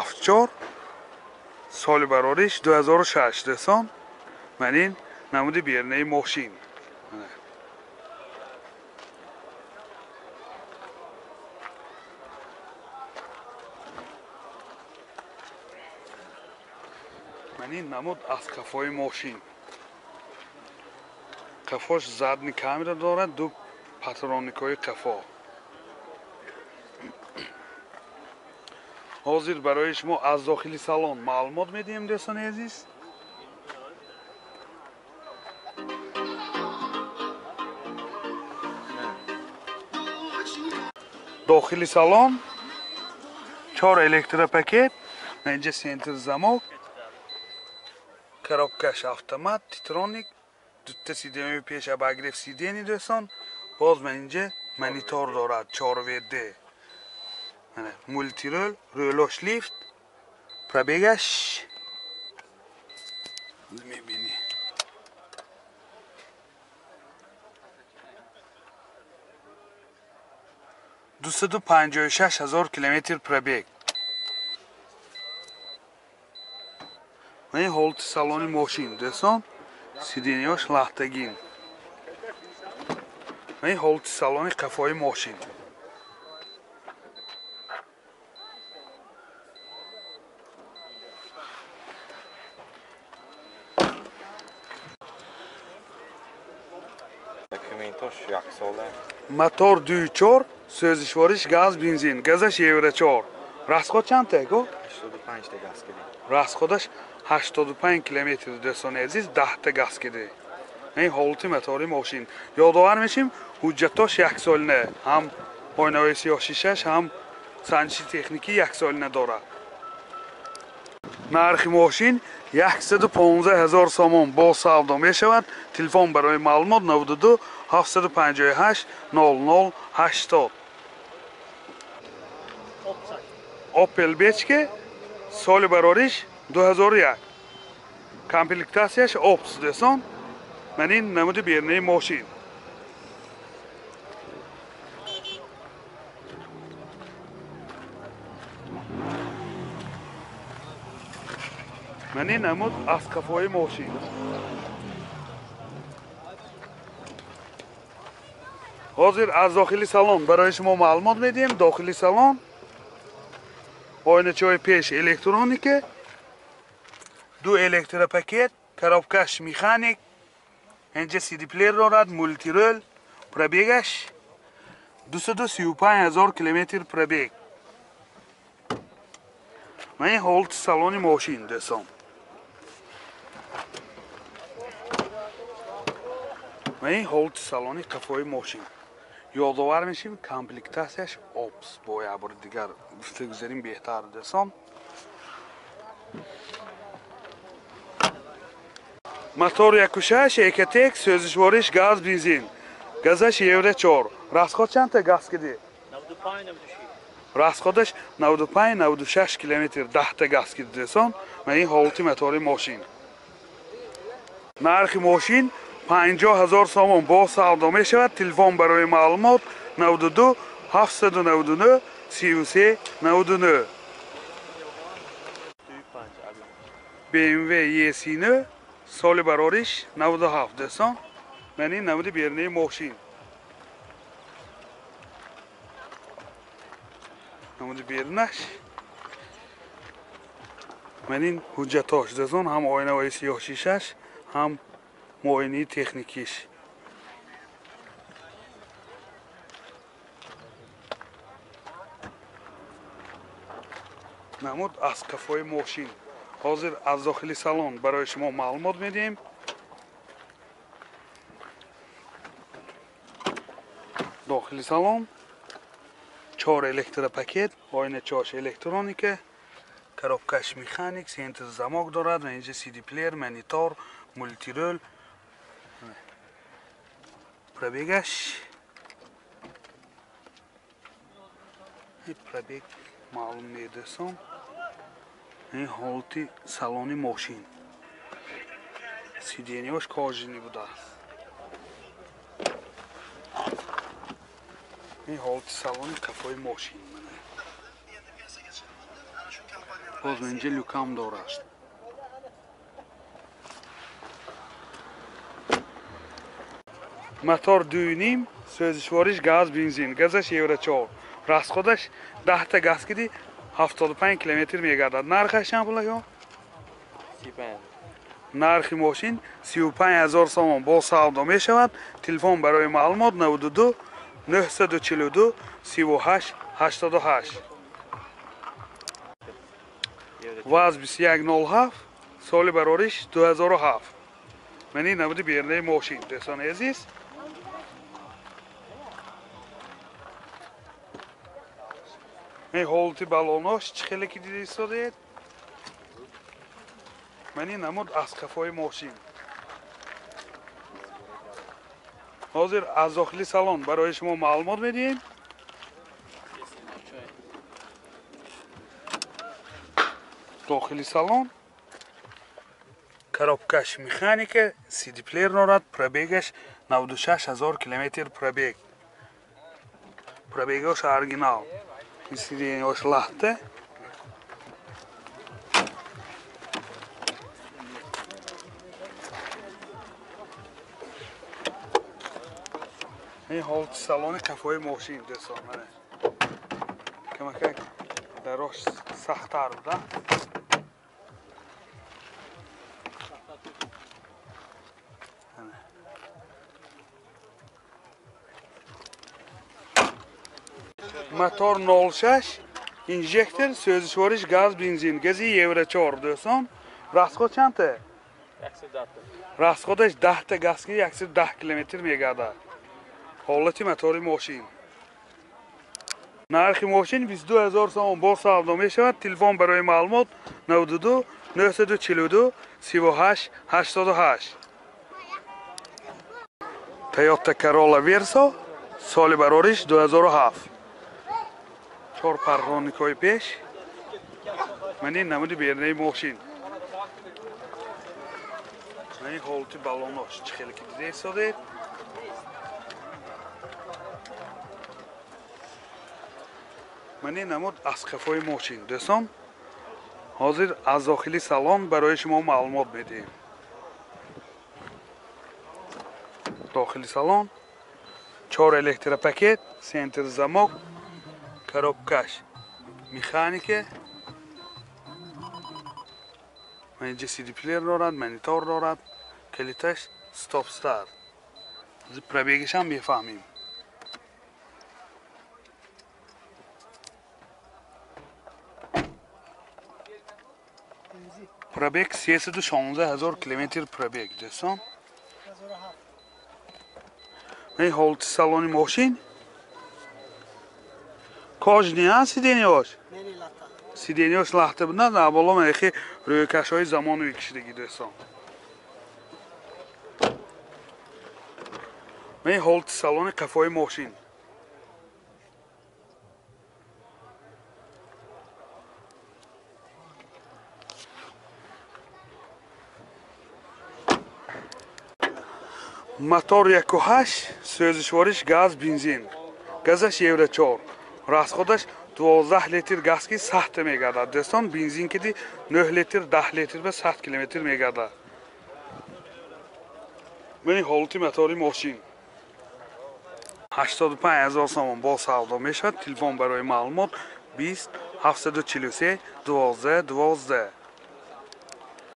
7,4, соли барориш 2006 дӯстон. Ман ин намуди берунаи мошин. Ман ин намуд аз қафои мошин. Қафош задни камера дорад, ду патроникҳои қафо. Ҳозир барои шумо аз дохили салон маълумот медиҳем, дӯстони азиз. Дохили салон 4 электропакет, инҷа центр замок, коробкаш автомат, титроник, дута сиденьяи пеш обогрев сиденья дӯстон. Боз ман инҷа монитор дорад 4 ВД. Мультирол, рӯлош лифт, пробегаш мебинӣ. 256 000 километр пробег. Ин ҳолати салони мошин дӯстон, сиденьяш лахтагин. Ин ҳолати салони қафои мошин. Мотор 2,4, сӯзишвориш газ, бензин, газаш евро 4. Расход чанд ко? 85 та газ киди. Расходаш 85 километр дӯстони азиз, 10 та газ киди. Ин ҳолати мотори мошин. Ёдовар мешим, ҳуҷҷатош яксолина, ҳам оинаҳои сиёҳшишаш, ҳам санҷиши техникӣ яксолина дорад. Нархи мошин 115 000 сомон бо савдо мешавад. Телефон барои маълумот 92 758 00 80. Opel Бечке, соли барориш 2001. Комплектатсияш Опс дӯстон. Ман ин намуди берунаи мошин. Ман ин намуд аз қафои мошин. Ҳозир аз дохили салон барои шумо маълумот медиҳем. Дохили салон оиначаҳои пеш электроника, ду электропакет, коробкаш механик, инҷа сидиплеер дорад, мультирол, пробегаш 235 000 километр пробег. Ман ин ҳолати салони мошин дӯстон. Ман ин ҳолати салони қафои мошин. Ёдовар мешим, комплектатсияш Опс, бо як бори дигар гуфта гузарим беҳтар дӯстон. Мотор 1,6, Экотек, сӯзишвориш газ, бензин, газаш евро 4. Расход чандта газ киди? 95 96. Расходаш 95 96 километр, 10 та газ киди дӯстон. Ман ин ҳолати мотори мошин. Нархи мошин 50 000 сомон бо савдо мешавад. Телефон барои маълумот 92 799 33 99. BMW E39, соли барориш 97 дӯстон. Ман ин намуди берунаи мошин. Намуди берунаш. Ман ин ҳуҷҷатош дӯстон, ҳам оинаҳои сиёҳшишаш, ҳам муоинаи техникиш. Намуд аз қафои мошин. Ҳозир аз дохили салон барои шумо маълумот медиҳем. Дохили салон 4 электропакет, оиначаҳош электроника, коробкаш механик, центр замок дорад ва инҷа CD-плеер, монитор, мультирол. Пробегаш пробег маълум не дӯстон. Ин ҳолати салони мошин. Сиденьяш кожаный будааст. Ин ҳолати салони қафои мошин. Боз инҷа люкам дорад. Мотор 2.5, сӯзишвориш газ бензин, газаш евро 4. Расходаш 10 та газ киди 75 километр мегардад. Нархаш чанд пул ака? 35. Нархи мошин 35 000 сомон бо савдо мешавад. Телефон барои маълумот 92 942 38 88. ВАЗ 2107, соли барориш 2007. Мани намуди бернаи мошин, дӯстони азиз. Ин ҳолати балонош чӣ хеле ки дида истодаед. Мани намуд аз қафои мошин. Ҳозир аз дохили салон барои шумо маълумот медиҳем. Дохили салон коробкаш механика, CD-плеер дорад, пробегаш 96 000 километр пробег. Пробегаш оригинал. Сиденьяш лахта. Ин ҳолати салони қафои мошин, дӯстон, мана. Камакак дарош сахттар буда. Мотор 06, инжектор, сӯзишвориш газ бензин, гази евро 4, дӯстон. Расход чандта? 110. Расходаш 10 та газ ки 110 километр мегардад. Ҳолати мотори мошин. Нархи мошин 22 000 сомон бо савдо мешавад. Телефон барои маълумот 92 942 38 88. Toyota Corolla Verso, соли барориш 2007. 4 парроникҳои пеш. Мани намуди бернаи мошин. Мани ҳолати балонош чӣ хеле ки дида истодаед. Мани намуд аз қафои мошин, дӯстон. Ҳозир аз дохили салон барои шумо маълумот медиҳем. Дохили салон 4 электропакет, центр замок, коробкаш механика. Инҷа CD-плеер дорад, монитор дорад, калиташ стоп-старт. Пробегашам мефаҳмем. Пробег 316 000 километр пробег, дӯстон. Ин ҳолати салони мошин. Кожни ҳа сиденьяш? Сиденьяш лахта буда, дар боло мехи рӯйкашҳои замону кишидагӣ, дӯстон. Ин ҳолати салони қафои мошин. Мотор 1.8, сӯзишвориш газ бензин, газаш евро 4. Расходаш 12 литр газ ки 100 мегардад. Дӯстон, бензин киди 9 литр, 10 литр ба 100 километр мегардад. Мани ҳолати мотори мошин. 85 000 сомон бо савдо мешавад. Телефон барои маълумот 20 743 12 12.